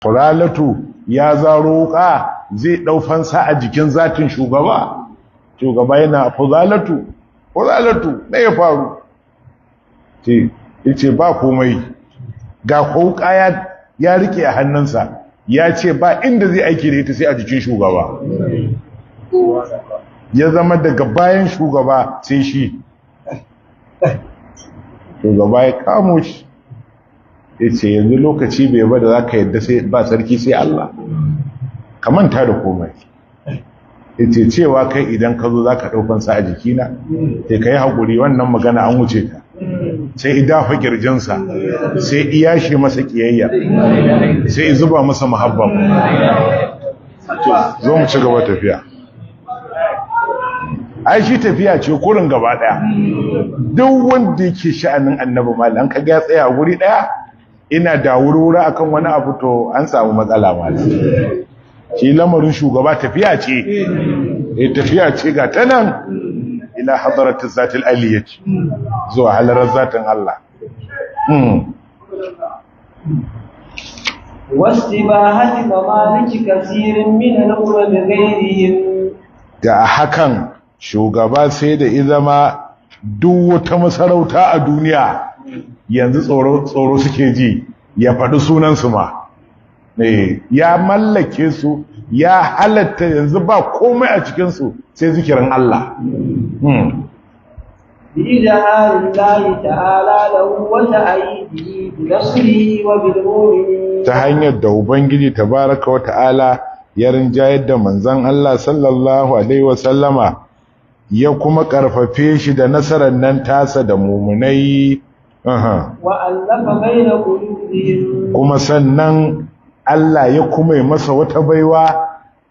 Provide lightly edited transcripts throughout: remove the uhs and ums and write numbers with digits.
Furalatu ya zaro wuka zai dau fansa a jikin zatin shugaba. Shugaba yana fuzalatu, fuzalatu, me ya faru? Ce yace ba komai, ga wuka ya rike a hannunsa, ya ce ba inda zai aiki da ita sai a jikin shugaba. Ya zama daga bayan shugaba sai shi. Shugaba ya kamo shi, ya ce yanzu lokaci bai ba da za ka yadda sai ba sarki sai Allah, ka manta da komai. Ya ce cewa kai idan ka zo za ka ɗaukansa a jikina, sai ka yi haƙuri, wannan magana an wuce ta. Sai idafa ƙirjinsa, sai iyashe masa ƙiyayya, sai zuba masa muhabban. Zo mu ci gaba tafiya. Ai shi tafiya ce kurin gaba daya. Duk wanda yake sha'anin annabi mallan kaga ya tsaya guri daya ina da wurwura akan wani abu, to an samu matsala mallan. Shi lamarin shugaba tafiya ce, eh tafiya ce ga ta nan ila hadratiz zatil aliyyah, zuwa halarar zatin Allah. Wastibahati mamaliki kasirin min al-umam ghayrihim. Da hakan shugaba sai da izama duk wata masarauta a duniya yanzu tsoro suke ji ya faɗi sunansu ma. Ya mallake su, ya halatta yanzu ba komai a cikinsu sai zikirin Allah. Ta hanyar da Ubangiji tabaraka wa ta'ala ya rinjayar da manzon Allah sallallahu alaihi wasallama, ya kuma karfafe shi da nasarar nan tasa da mumunai. Kuma sannan Allah ya kuma yi masa wata baiwa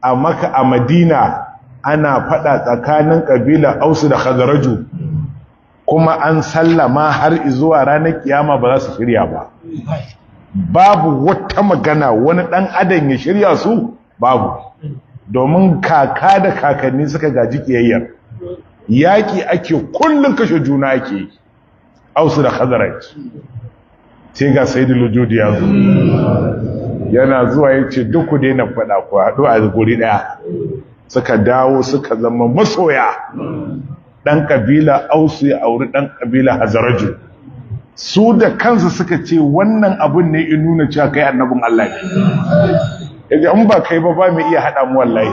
a Makka, a Madina ana fada tsakanin kabila Ausu da Khazraju, kuma an sallama har zuwa ranar kiyama ba za su shirya ba. Babu wata magana wani dan adam ya shirya su, babu. Domin kaka da kakanni suka gaji kiyayyar. Yaƙi ake kullum, kashe juna ake yi, Ausu da Khazraj. Sai ga Sayyidul Wujud ya zo, yana zuwa ya ce duk ku daina faɗa, ku haɗu a guri ɗaya. Suka dawo suka zama masoya. Ɗan ƙabila Ausu ya auri ɗan ƙabila Khazraju. Su da kansu suka ce wannan abun ne in nuna cewa kai annabin Allah ne. Yace in ba kai ba ba mu iya haɗa mu wallahi.